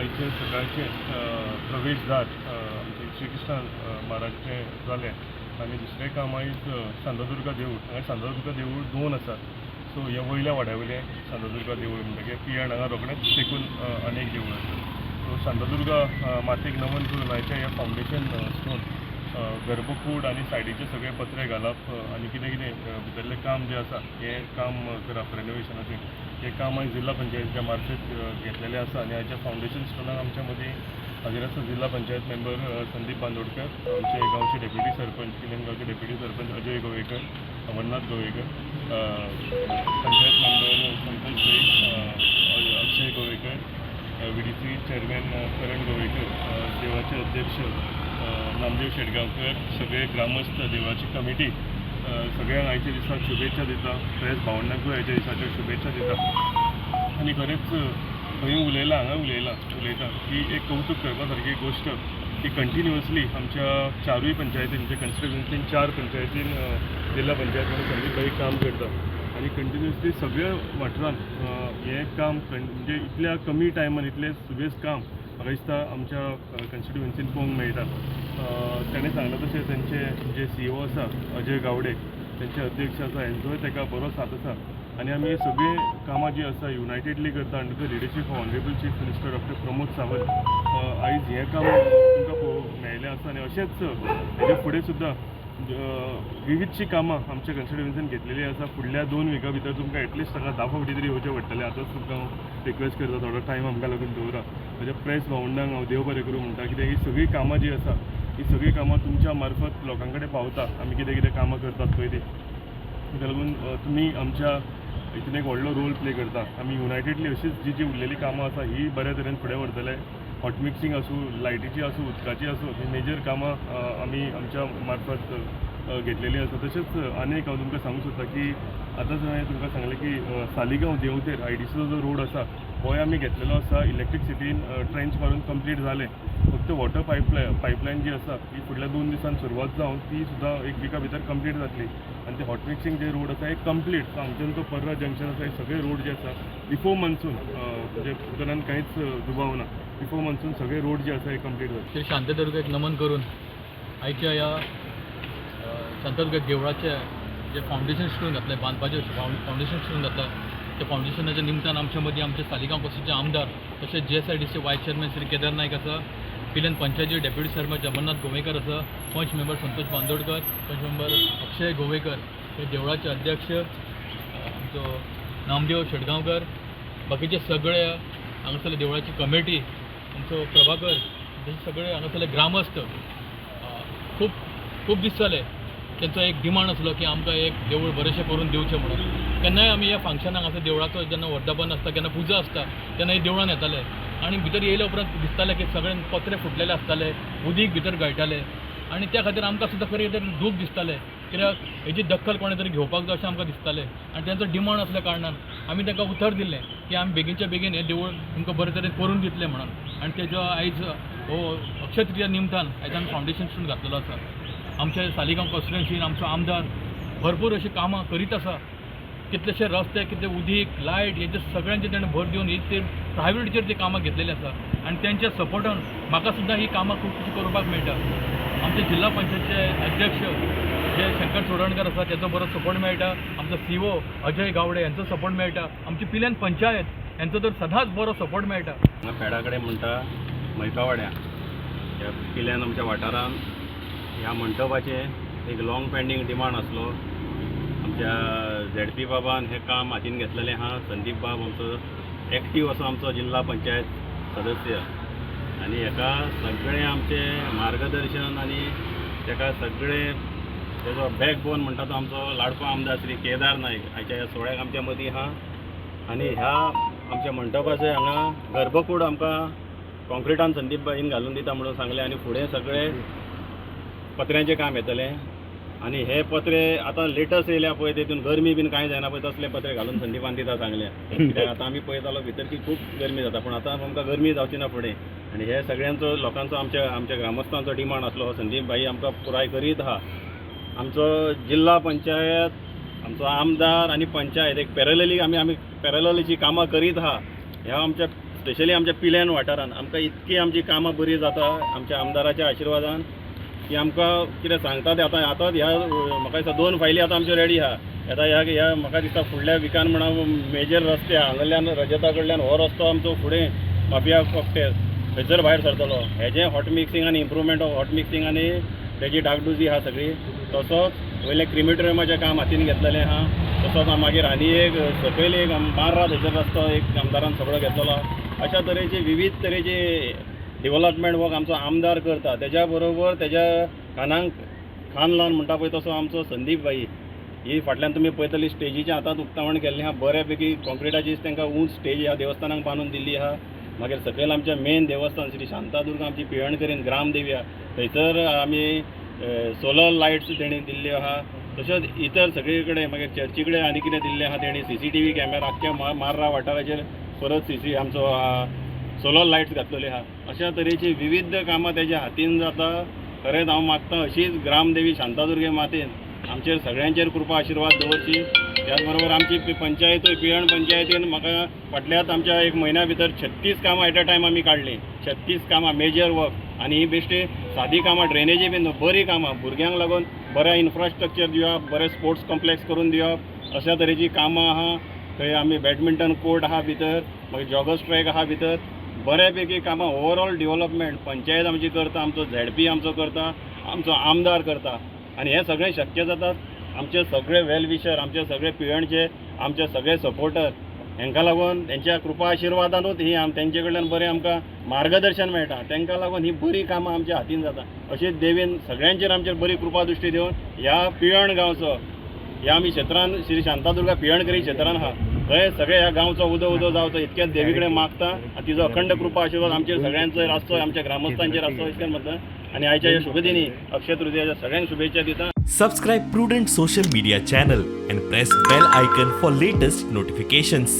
आयचे सकाळचें प्रवेशदार आमचें श्रीकृष्ण महाराजाचें जालें आनी दुसरें काम आयज शांतादुर्गा देवूळ. हांगा शांतादुर्गा देवूळ दोन आसात. सो हे वयल्या वाड्या वयलें शांतादुर्गा देवूळ म्हणटकीर पियाण हांगा रोखडेंच तेकून आनी एक देवूळ आसा. सो शांतादुर्गा मातेक नमन करून आयचें हें फावंडेशन स्टोन, गर्भकूड आनी सायडीचे सगळे पत्रे घालप आनी कितें कितें भितरलें काम जें आसा, हें काम करप रेनोवेशनाचें, हें काम आयज जिल्हा पंचायतीच्या मार्फत घेतलेलें आसा. आनी आयच्या फावंडेशन स्टोनाक आमच्या मदीं हाजीर आसा जिल्हा पंचायत मेंबर संदीप बांदोडकर, आमचे गांवचे डेप्युटी सरपंच, पिलेन गांवचे डेप्युटी सरपंच अजय गोवेकर, अमरनाथ गोवेकर, पंचायत मेंबर संतोष भाई, अक्षय गोवेकर, व्हीडीसी चेअरमॅन करण गोवेकर, देवळाचे अध्यक्ष नामदेव शेटगांवकर, सगळे ग्रामस्थ, देवळाची कमिटी, सगळ्यांक आयच्या दिसाक शुभेच्छा दिता. प्रेस भावंडांकूय आयच्या दिसाच्यो शुभेच्छा दिता. आनी खरेंच खंय उलयलां, हांगा उलयलां, उलयता की एक कौतूक करपा सारकी गोश्ट की कंटिन्युअसली आमच्या चारूय पंचायतीन, म्हणजे कॉन्स्टिट्युएन्सीन चार पंचायतीन जिल्हा पंचायत म्हणून संदीप भाई काम करता आनी कंटिन्युअसली सगळ्या वाठारान हें काम म्हणजे इतल्या कमी टायमान इतलें सुबेज काम म्हाका दिसता आमच्या कॉन्स्टिट्युएन्सीन पळोवंक मेळटा. ताणें सांगलां तशें तेंचे जे सीईओ आसा अजय गावडे, तेंचे अध्यक्ष आसा, हेंचोय ताका बरो साथ आसा आनी आमी सगळीं कामां जीं आसा युनायटेडली करता under the leadership of Honourable Chief Minister Doctor Pramod Sawant. आयज हें काम तुमकां पळोवंक मेळिल्लें आसा आनी अशेंच हेच्या फुडें सुद्दां विविधशीं कामां आमच्या कॉन्स्टिट्युएन्सीन घेतलेलीं आसा. फुडल्या 2 विका भितर तुमकां एटलिस्ट हांगा 10 फावटी तरी येवचें पडटलें. आतांच तुमकां हांव रिक्वेस्ट करता, थोडो टायम आमकां लागून दवरा. म्हज्या प्रेस भावंडांक हांव देव बरें करूं म्हणटा, कित्याक ही सगळीं कामां जीं आसा, ही सगळीं कामां तुमच्या मार्फत लोकां कडेन पावता, आमी कितें कितें कामां करतात पळय ती. ताका लागून तुमी आमच्या हितून एक व्हडलो रोल प्ले करता. आमी युनायटेडली अशीच जी जी उरलेली कामां आसा, ही बऱ्या तरेन फुडें व्हरतले. हॉट मिक्सिंग आसूं, लायटीची आसूं, उदकाची आसूं, ही मेजर कामां आमी आमच्या मार्फत घेतलेली आसा. तशेंच आनी एक हांव तुमकां सांगूंक सोदता की आतांच हांवें तुमकां सांगलें की सालिगांव देंवतेर आयडीसीचो जो रोड आसा, होय आमी घेतलेलो आसा. इलेक्ट्रिसिटीन ट्रेंच मारून कंप्लीट जालें. फक्त वॉटर पायपलायन जी आसा, ती फुडल्या 2 दिसान सुरवात जावन ती सुद्दां एक विका भितर कंप्लीट जातली. आनी ते हॉट मिक्सिंग जे रोड आसा, हे कंप्लीट. सो हांगच्यान तो पर्रा जंक्शन आसा, हे सगळे रोड जे आसा, बिफोर मॉन्सून, म्हणजे तातूंत कांयच दुबाव ना, बिफोर मॉन्सून सगळे रोड जे आसा हे कंप्लीट जातले. श्री शांतादुर्गेक नमन करून आयच्या ह्या शांतादुर्गा देवळाचें जे फावंडेशन स्टोन घातलें, बांदपाचें फावंडेशन स्टोन घातलां, त्या फावंडेशनाच्या निमतान आमच्या मदीं आमचे सालिगांव कॉन्स्टिट्युएन्सीचे आमदार तशेंच जीएसआयडीसीचे वायस चेअरमॅन श्री केदार नायक आसा, पिलेन पंचायतीचे डेप्युटी सरपंच अमरनाथ गोवेकर आसा, पंच मेंबर संतोष बांदोडकर, पंच मेंबर अक्षय गोवेकर, हे देवळाचे अध्यक्ष आमचो नामदेव शेटगांवकर, बाकीचे सगळे हांगासरले देवळाची कमिटी, आमचो प्रभाकर, तशे सगळे हांगासरले ग्रामस्थ. खूब खूब दीस जाले तेंचो एक डिमांड आसलो की आमकां एक देवूळ बरेंशें करून दिवचें म्हणून. केन्नाय आमी ह्या फंक्शनाक आसा, देवळाचो जेन्ना वर्धापन आसता, केन्ना पुजा आसता, तेन्ना ही देवळान येताले आनी भितर येयल्या उपरांत दिसतालें की सगळे पत्रे फुटलेले आसताले, उदीक भितर गळटाले आनी त्या खातीर आमकां सुद्दां खरें तरी दूख दिसतालें, कित्याक हेजी दखल कोणें तरी घेवपाक जाय अशें आमकां दिसतालें. आनी तेंचो डिमांड आसल्या कारणान आमी तांकां उतर दिल्लें की आमी बेगीनच्या बेगीन हें देवूळ तुमकां बरे तरेन करून दितले म्हणून. आनी तेजो आयज हो अक्षय तृतीया निमतान आयज आमी फावंडेशन स्टोन घातलेलो आसा. आमच्या सालिगांव कॉन्स्टिट्युएन्सीन आमचो आमदार भरपूर अशीं कामां करीत आसा. कितलेशे रस्ते, कितले उदीक, लायट हेजे सगळ्यांचे तेणें भर दिवन ही ते प्रायोरिटीचेर ती कामां घेतलेली आसा आनी तेंच्या सपोर्टान म्हाका सुद्दां ही कामां खुबशीं करपाक मेळटा. आमचे जिल्हा पंचायतचे अध्यक्ष जे शंकर चोडणकर आसा, तेचो बरो सपोर्ट मेळटा. आमचो सीओ अजय गावडे यांचो सपोर्ट मेळटा. आमची पिल्यान पंचायत यांचो तर सदांच बरो सपोर्ट मेळटा. हांगा पेडा कडेन म्हणटा मैकावाड्या ह्या पिल्यान आमच्या वाठारान ह्या मंटपाचें एक लाँग पेंडींग डिमांड आसलो. आमच्या झेड पी बाबान हें काम हातीन घेतलेलें आहा. संदीप बाब आमचो एक्टीव असो आमचो जिल्हा पंचायत सदस्य आनी हेका सगळें आमचें मार्गदर्शन आनी तेका सगळें तेजो बॅकबोन म्हणटा तो आमचो लाडको आमदार श्री केदार नायक आयच्या ह्या सुवाळ्याक आमच्या मदीं आहा. आनी ह्या आमच्या मंटपाचे हांगा गर्भकूड आमकां कॉन्क्रिटान संदीप भाईन घालून दिता म्हणून सांगलें आनी फुडें सगळें पत्र्यांचें काम येतलें. आनी हे पत्रे आतां लेटस्ट येयल्या पळय, तेतून गरमी बीन कांय जायना पळय, तसले पत्रे घालून संदीपान दिता सांगलें. कित्याक आतां आमी पळयतालो भितर की खूब गरमी जाता, पूण आतां आमकां गरमी जावची ना फुडें. आनी हे सगळ्यांचो लोकांचो, आमच्या आमच्या ग्रामस्थांचो डिमांड आसलो, हो संदीप भाई आमकां पुराय करीत आहा. आमचो जिल्हा पंचायत, आमचो आमदार आनी पंचायत एक पॅरलली आमी आमी पॅरललीची कामां करीत आहा. ह्या आमच्या स्पेशली आमच्या पिल्यान वाठारान आमकां इतकी आमची कामां बरी जाता आमच्या आमदाराच्या आशिर्वादान की आमकां कितें सांगता तें आतां आतां ह्या म्हाका दिसता दोन फायली आतां आमच्यो रेडी आहा. आतां ह्या ह्या म्हाका दिसता फुडल्या विकान म्हणा मेजर रस्ते हांगासरल्यान रजता कडल्यान हो रस्तो आमचो फुडें माफिया कॉकटेल थंयसर भायर सरतलो. हेजें हॉट मिक्सिंग आनी इम्प्रुवमेंट ऑफ हॉट मिक्सिंग आनी तेजी डागडुजी आहा सगळी. तसोच वयलें क्रिमिटोरियमाचें काम हातीन घेतलेलें आहा. तसोच मागीर आनी एक सकयल एक मार्रा थंयसर रस्तो एक आमदारान सगळो घेतलेलो आहा. अशा तरेचे विवीध तरेचे डेवलपमेंट वर्क आमचो आमदार करता. तेज्या बरोबर तेज्या कानाक खान लावन म्हणटा पळय तसो आमचो संदीप भाई ही फाटल्यान तुमी पळयतली स्टेजीचें आतांच उक्तावण केल्लें आहा. बऱ्या पैकी कॉन्क्रिटाची तांकां उंच स्टेज ह्या देवस्थानाक बांदून दिल्ली आहा. मागीर सकयल आमचें मेन देवस्थान श्री शांतादुर्गा आमची पिळणकरीन ग्रामदेवी आहा, थंयसर आमी सोलर लायट्स तेणी दिल्ल्यो आहा. तशेंच इतर सगळे कडेन मागीर चर्ची कडेन आनी कितें दिल्लें आहा तेणी सीसीटीव्ही कॅमेरा आख्ख्या मार्रा वाठाराचेर परत सीसी आमचो सोलर लायट्स घातलेले आहा. अशा तरेची विविध कामां तेज्या हातीन जाता. खरेंच हांव मागता अशीच ग्रामदेवी शांतादुर्गे मातेन आमचेर सगळ्यांचेर कृपा आशिर्वाद दवरची. त्याच बरोबर आमची पंचायतूय पिळर्ण पंचायतीन म्हाका फाटल्याच आमच्या एक म्हयन्या भितर 36 कामां एट अ टायम आमी काडलीं. 36 कामां मेजर वर्क आनी ही बेश्टी सादी कामां ड्रेनेजी बीन न्हू, बरीं कामां भुरग्यांक लागून बरें इन्फ्रास्ट्रक्चर दिवप, बरें स्पोर्ट्स कॉम्प्लेक्स करून दिवप, अशा तरेची कामां आहा. थंय आमी बॅडमिंटन कोर्ट आहा भितर, मागीर जॉगर्स ट्रॅक आहा भितर, बऱ्यापैकी कामां. ओवरऑल डेवलपमेंट पंचायत आमची करता, आमचो झेडपी आमचो करता, आमचो आमदार करता आनी हें सगळें शक्य जाता आमचे सगळे वेल विशर, आमचे सगळे पिळर्णचे, आमचे सगळे सपोर्टर हांकां लागून तेंच्या कृपा आशिर्वादानूच ही तेंचे कडल्यान बरें आमकां मार्गदर्शन मेळटा. तांकां लागून ही बरी कामां आमच्या हातीन जाता. अशीच देवीन सगळ्यांचेर आमचेर बरी कृपा दृश्टी दिवन ह्या पिळर्ण गांवचो ह्या आमी क्षेत्रान श्री शांतादुर्गा पिळर्णकरी क्षेत्रान आहा थंय सगळे ह्या गांवचो उदो उदो जावचो इतकेच देवी कडेन मागता आनी तिजो अखंड कृपा आशिर्वाद आमचेर सगळ्यांचेर आसचो, आमच्या ग्रामस्थांचेर आसचो इतकें म्हणटा आनी आयच्या ह्या शुभदिनी अक्षय तृतीयाच्या सगळ्यांक शुभेच्छा दिता. Subscribe Prudent Social Media channel and press bell icon for latest notifications.